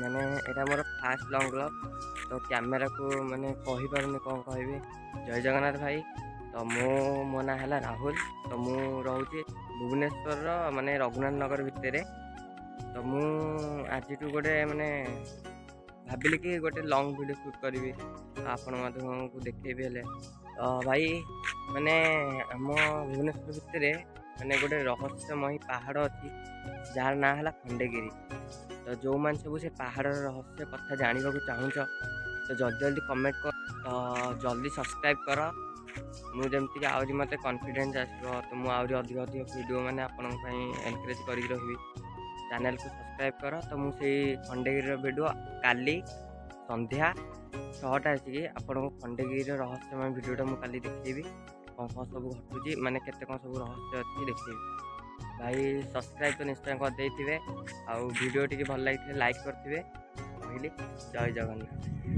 ମାନେ ଏଇଟା ମୋର ଫାଷ୍ଟ ଲଙ୍ଗ୍ ବ୍ଲଗ୍। ତ କ୍ୟାମେରାକୁ ମାନେ କହିପାରୁନି କ'ଣ କହିବି। ଜୟ ଜଗନ୍ନାଥ ଭାଇ। ତ ମୁଁ, ମୋ ନାଁ ହେଲା ରାହୁଲ। ତ ମୁଁ ରହୁଛି ଭୁବନେଶ୍ୱରର ମାନେ ରଘୁନାଥ ନଗର ଭିତରେ। ତ ମୁଁ ଆଜିଠୁ ଗୋଟେ ମାନେ ଭାବିଲି କି ଗୋଟେ ଲଙ୍ଗ୍ ଭିଡ଼ିଓ ସୁଟ୍ କରିବି, ଆପଣମାନଙ୍କୁ ଦେଖେଇବି। ହେଲେ ତ ଭାଇ, ମାନେ ଆମ ଭୁବନେଶ୍ୱର ଭିତରେ ମାନେ ଗୋଟେ ରହସ୍ୟମୟୀ ପାହାଡ଼ ଅଛି, ଯାହାର ନାଁ ହେଲା ଖଣ୍ଡଗିରି। ତ ଯେଉଁମାନେ ସବୁ ସେ ପାହାଡ଼ର ରହସ୍ୟ କଥା ଜାଣିବାକୁ ଚାହୁଁଛ, ତ ଜଲ୍ଦି ଜଲ୍ଦି କମେଣ୍ଟ କର, ତ ଜଲ୍ଦି ସବସ୍କ୍ରାଇବ୍ କର। ମୁଁ ଯେମିତିକି ଆହୁରି ମୋତେ କନଫିଡେନ୍ସ ଆସିବ, ତ ମୁଁ ଆହୁରି ଅଧିକ ଅଧିକ ଭିଡ଼ିଓ ମାନେ ଆପଣଙ୍କ ପାଇଁ ଏନକରେଜ୍ କରିକି ରହିବି। ଚ୍ୟାନେଲକୁ ସବସ୍କ୍ରାଇବ୍ କର। ତ ମୁଁ ସେଇ ଖଣ୍ଡଗିରିର ଭିଡ଼ିଓ କାଲି ସନ୍ଧ୍ୟା 6ଟା ଆସିକି ଆପଣଙ୍କୁ ଖଣ୍ଡଗିରିର ରହସ୍ୟମୟ ଭିଡ଼ିଓଟା ମୁଁ କାଲି ଦେଖେଇବି। କ'ଣ କ'ଣ ସବୁ ଘଟୁଛି, ମାନେ କେତେ କ'ଣ ସବୁ ରହସ୍ୟ ଅଛି ଦେଖେଇବି। ଭାଇ, ସବସ୍କ୍ରାଇବ୍ ତ ନିଶ୍ଚୟ କରିଦେଇଥିବେ ଆଉ ଭିଡ଼ିଓ ଟିକେ ଭଲ ଲାଗିଥିଲେ ଲାଇକ୍ କରିଥିବେ। କହିଲି, ଜୟ ଜଗନ୍ନାଥ।